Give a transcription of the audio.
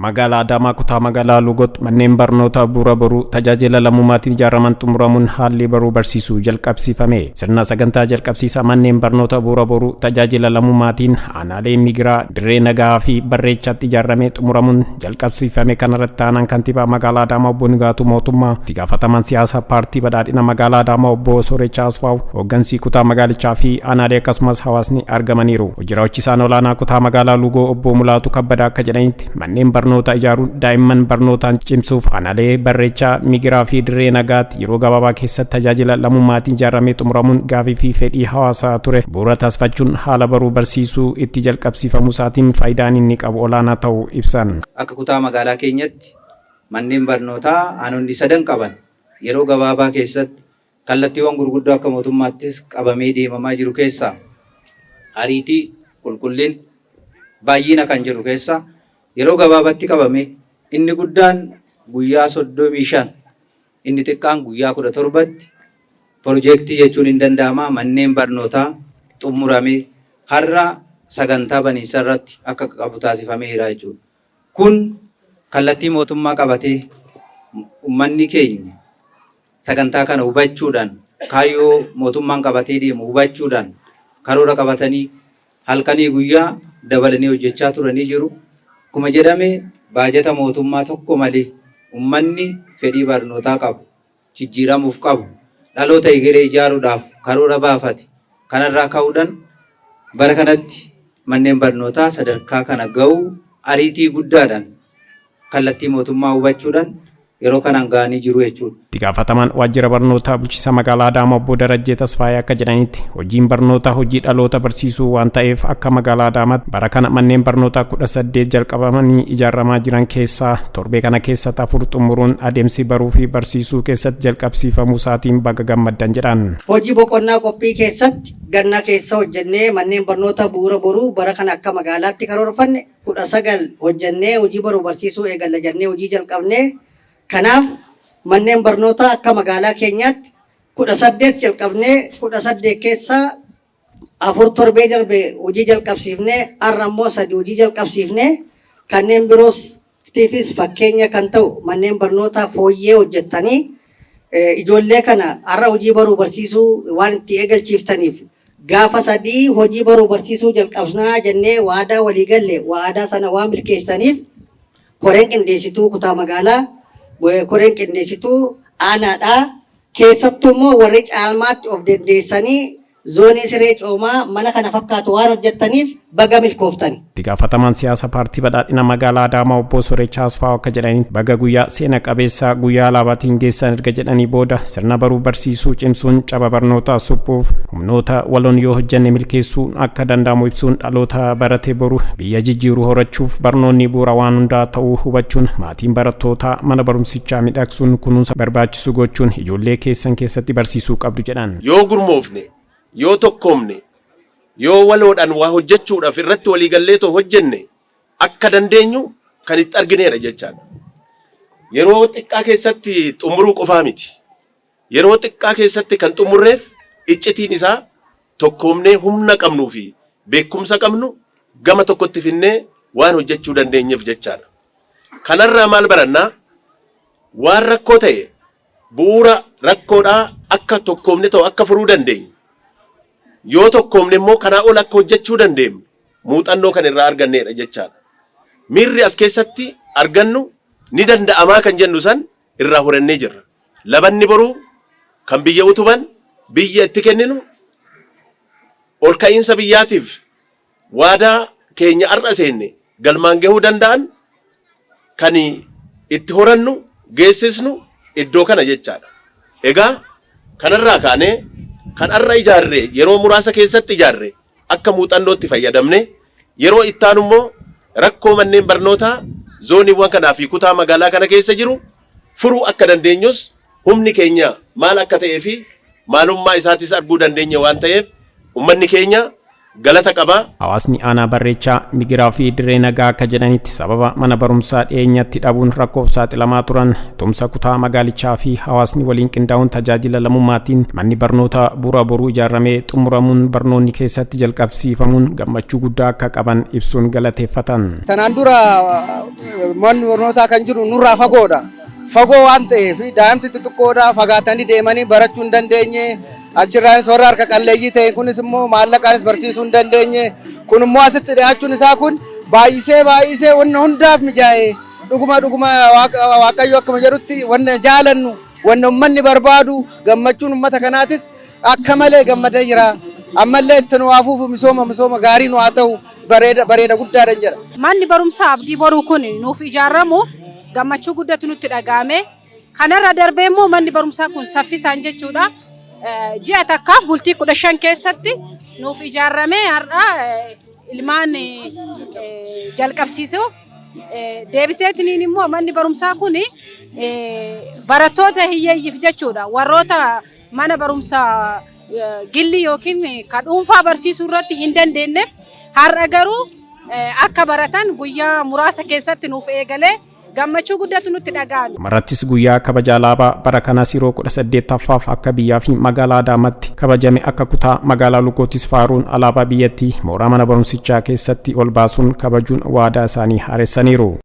Magaalaa Adaamaa kutaa magaalaa Lugootti manneen barnootaa bu'uura boruu tajaajila lammummaatiin ijaaraman xumuramuun haalli baruu barsiisuu jalqabsiifame. Sirna sagantaa jalqabsiisaa manneen barnoota bu'uura boruu tajaajila lammummaatiin aanaalee Migiraa, Dirree Nagaa fi Barreechaatti ijaaramee xumuramuun jalqabsiifame kanarratti aanaan kantiibaa magaalaa Adaamaa obbo Nigaatuu Mootummaa, itti gaafatamaan siyaasaa paartii badhaadhina magaalaa Adaamaa obbo Sorechaa Asfaaw, hooggansi kutaa magaalichaa fi aanaalee akkasumas hawaasni argamaniiru. Hojii raawwachiisaan olaanaa kutaa magaalaa Lugoo obbo Mulaatu Kabbadaa akka jedhanitti manneen barnootaa ijaaruun daa'imman barnootaan cimsuuf aanaalee Barreechaa, Migiraa fi Dirree Nagaatti yeroo gabaabaa keessatti tajaajila lammummaatiin ijaaramee xumuramuun gaafii fi fedhii hawaasaa ture bu'uura taasifachuun haala baruu barsiisuu itti jalqabsiifamuu isaatiin faayidaan inni qabu olaanaa ta'uu ibsan. Akka kutaa magaalaa keenyatti manneen barnootaa aanonni sadan qaban yeroo gabaabaa keessatti kallattiiwwan gurguddoo akka mootummaattis qabamee deemamaa jiru keessaa ariitii, qulqullina, baay'ina kan jedhu keessaa yeroo gabaabatti qabame inni guddaan guyyaa 35 inni xiqqaan guyyaa 17tti pirojeektii jechuun hin danda'ama manneen barnootaa xumuramee har'a sagantaa baniinsa irratti akka qabu taasifameera jechuudha. Kun kallattii mootummaa qabatee uummanni keenya sagantaa kana hubachuudhaan kaayyoo mootummaan qabatee deemu hubachuudhaan karoora qabatanii halkanii guyyaa dabalanii hojjechaa turanii jiru. Akkuma jedhame baajata mootummaa tokko malee uummanni fedhii barnootaa qabu, jijjiiramuuf qabu, dhaloota egeree ijaaruudhaaf karoora baafate kanarraa ka'uudhaan bara kanatti manneen barnootaa sadarkaa kana ga'uu ariitii guddaadhaan kallattii mootummaa hubachuudhaan yeroo kanaan ga'anii jiru jechuudha. Itti gaafatamaan waajjira barnootaa bulchiinsa magaalaa Adaamaa obbo Darajjee Tasfaayee akka jedhanitti hojiin barnootaa hojii dhaloota barsiisuu waan ta'eef akka magaalaa Adaamaatti bara kana manneen barnootaa 18 jalqabamanii ijaaramaa jiran keessaa torbee kana keessatti 4 xumuruun adeemsi baruu fi barsiisuu keessatti jalqabsiifamuu isaatiin baga gammaddan jedhan. Hojii boqonnaa qophii keessatti ganna keessa hojjennee manneen barnoota bu'uura boruu bara kana akka magaalaatti karoorfanne 19 hojjennee hojii baruu barsiisuu eegalla jennee hojii jalqabnee kanaaf manneen barnootaa akka magaalaa keenyaatti 18 jalqabnee 18 keessaa 4 torbee darbe hojii jalqabsiifnee har'a immoo 3 hojii jalqabsiifnee kanneen birootiifis fakkeenya kan ta'u manneen barnootaa fooyyee hojjettanii ijoollee kana har'a hojii baruu barsiisuu waan itti eegalchiiftaniif gaafa 3 hojii baruu barsiisuu jalqabnaa jennee waadaa walii galle waadaa sana waan milkeessitaniif koreen qindeessituu kutaa magaalaa koreen qindeessituu aanaadhaa keessattuu immoo warri caalmaatti of dandeessanii zoonii siree coomaa mana kana fakkaatu waan hojjettaniif baga milkooftani. Itti gaafatamaan siyaasa paartii badhaadhina magaalaa Adaamaa obbo Sorechaa Asfaaw akka jedhanitti baga guyyaa seena qabeessaa guyyaa alaabaatiin geessan erga jedhanii booda sirna baruu barsiisuu cimsuun caba barnootaa suphuuf humnoota waloon yoo hojjenne milkeessuun akka danda'amu ibsuun dhaloota barate boru biyya jijjiiruu horachuuf barnoonni bu'uura waan hundaa ta'uu hubachuun maatiin barattootaa mana barumsichaa miidhagsuun kunuunsa barbaachisu gochuun ijoollee keessan keessatti barsiisuu qabdu jedhan. Yoo gurmoofne, yoo tokkoomne, yoo waloodhaan waa hojjechuudhaaf irratti waliigalleetoo hojjenne akka dandeenyu kan itti argineedha jechaadha. Yeroo xiqqaa keessatti xumuruu qofaa miti. Yeroo xiqqaa keessatti kan xumurreef iccitiin isaa tokkoomnee humna qabnuu fi beekumsa qabnu gama tokkotti finnee waan hojjechuu dandeenyeef jechaadha. Kanarraa maal barannaa? Waan rakkoo ta'e bu'uura rakkoodhaa akka tokkoomne ta'u akka furuu dandeenyu. Yoo tokkoomne immoo kanaa ol akka hojjechuu dandeenyu muuxannoo kan irraa arganneedha jechaadha. Miirri as keessatti argannu ni danda'amaa kan jennu san irraa horannee jirra. Labanni boruu kan biyya utuban, biyya itti kenninu, ol ka'iinsa biyyaatiif waadaa keenya har'a seenne galmaan gahuu danda'an kan itti horannu, geessisnu iddoo kana jechaadha. Egaa kanarraa kaanee kan har'a ijaarre yeroo muraasa keessatti ijaarre akka muuxannootti fayyadamne yeroo ittaanu immoo rakkoo manneen barnootaa zooniiwwan kanaa fi kutaa magaalaa kana keessa jiru furuu akka dandeenyus humni keenya maal akka ta'ee fi maalummaa isaatis arguu dandeenya waan ta'eef ummanni keenya Galata qabaa. Hawaasni aanaa Barreechaa, Migiraa fi Dirree Nagaa akka jedhanitti, sababa mana barumsaa dhiyeenyatti dhabuun rakkoof saaxilamaa turan, tumsa kutaa magaalichaa fi hawaasni waliin qindaa'uun tajaajila lammummaatiin manni barnoota Bu'uura Boruu ijaaramee xumuramuun barnoonni keessatti jalqabsiifamuun gammachuu guddaa akka qaban ibsuun galateeffatan. Tanaan dura manni barnootaa kan jiru nurraa fagoodha. Fagoo waan ta'eef daa'imti xixiqqoodha, fagaatanii deemanii barachuu hin dandeenye. Achirraanis warra harka qalleeyyii ta'e kunis immoo maallaqaanis barsiisuu hin dandeenye. Kun immoo asitti dhiyaachuun isaa kun baay'isee baay'isee wanna hundaaf mijaa'e. Dhuguma dhuguma Waaqayyo akkuma jedhutti, wanna jaalannu, wanna uummanni barbaadu, gammachuun uummata kanaatis akka malee gammadee jira. Ammallee itti nu hafuuf misooma gaarii nu haa ta'u, bareeda bareeda guddaadha jedha. Manni barumsaa Abdii Boruu kun nuuf ijaaramuuf gammachuu guddatu nutti dhaga'ame. Kanarra darbee immoo manni barumsaa kun saffisaan jechuudha. Ji'a takkaaf bultii 15 keessatti nuuf ijaaramee har'a ilmaan jalqabsiisuuf deebiseetiniin immoo manni barumsaa kun barattoota hiyyeeyyiif jechuudha. Warroota mana barumsaa gilli yookiin ka dhuunfaa barsiisuu irratti hin dandeenyeef, har'a garuu akka baratan guyyaa muraasa keessatti nuuf eegalee gammachuu guddatu nutti dhaga'ame. Marattis guyyaa kabaja alaabaa bara kanas yeroo 18ffaaf akka biyyaa fi magaalaa Adaamaatti kabajame, akka kutaa magaalaa Lukootis faaruun alaabaa biyyattii mooraa mana barumsichaa keessatti ol baasuun kabajuun waadaa isaanii haaressaniiru.